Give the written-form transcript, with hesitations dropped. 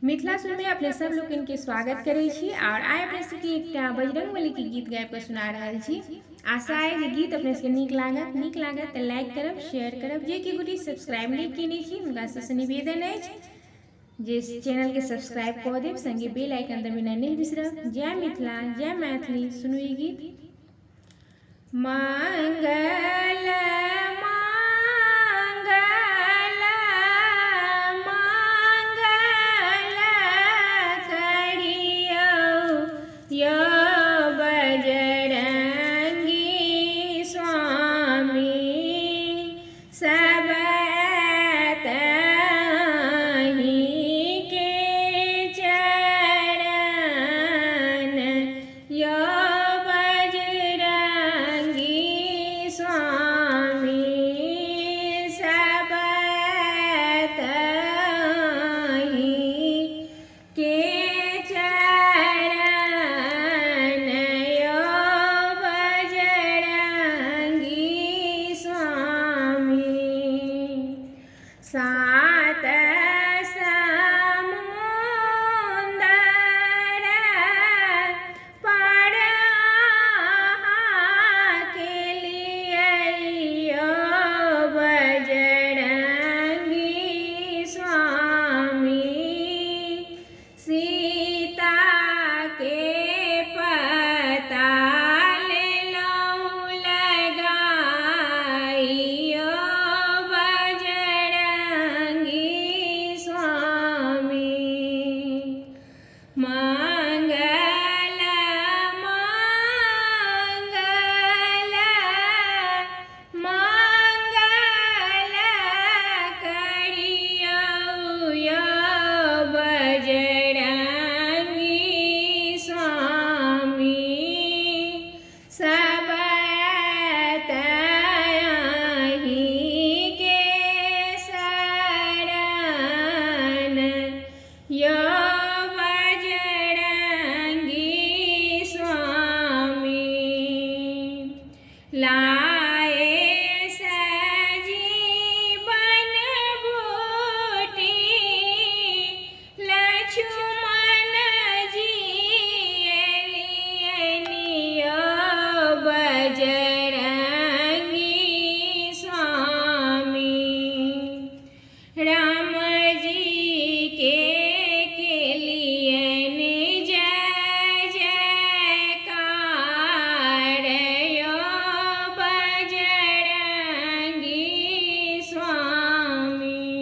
मिथिला सुर में अपने सब लोगन के स्वागत करै छी और आइ अपने सबके एकटा बजरंगबली के गीत गाबि कऽ सुना रहल छी। आशा अइ जे गीत अपने सबके नीक लागत। नीक लागत तऽ लाइक करब, शेयर करब। जे कि गोटी सब्सक्राइब नहि केने छी हुनका सबसँ निवेदन अछि जे चैनल के सब्सक्राइब कऽ देब, संगे बेल आइकन दबेनाइ नहि बिसरब। जय मिथिला, जय मैथिली। सुनू ई गीत। मंगल मंगल मंगल करियौ यो बजरंगी स्वामी, सब तहि के चरण यो बजरंगी स्वामी, सब तहि के चरण यो बजरंगी स्वामी। सात समुंदर पार के लिए यो बजरंगी स्वामी, सीता के पता लेलहुँ लगाइयो बजरंगी स्वामी। मंगल मंगल मंगल करियौ यो बजरंगी स्वामी, सब तहि के शरण यो बजरंगी स्वामी। लाए सजीवन बूटी लक्ष्मण जी लियनि बजरंगी स्वामी, राम जी के केलियनि जय जयकार यो बजरंगी स्वामी।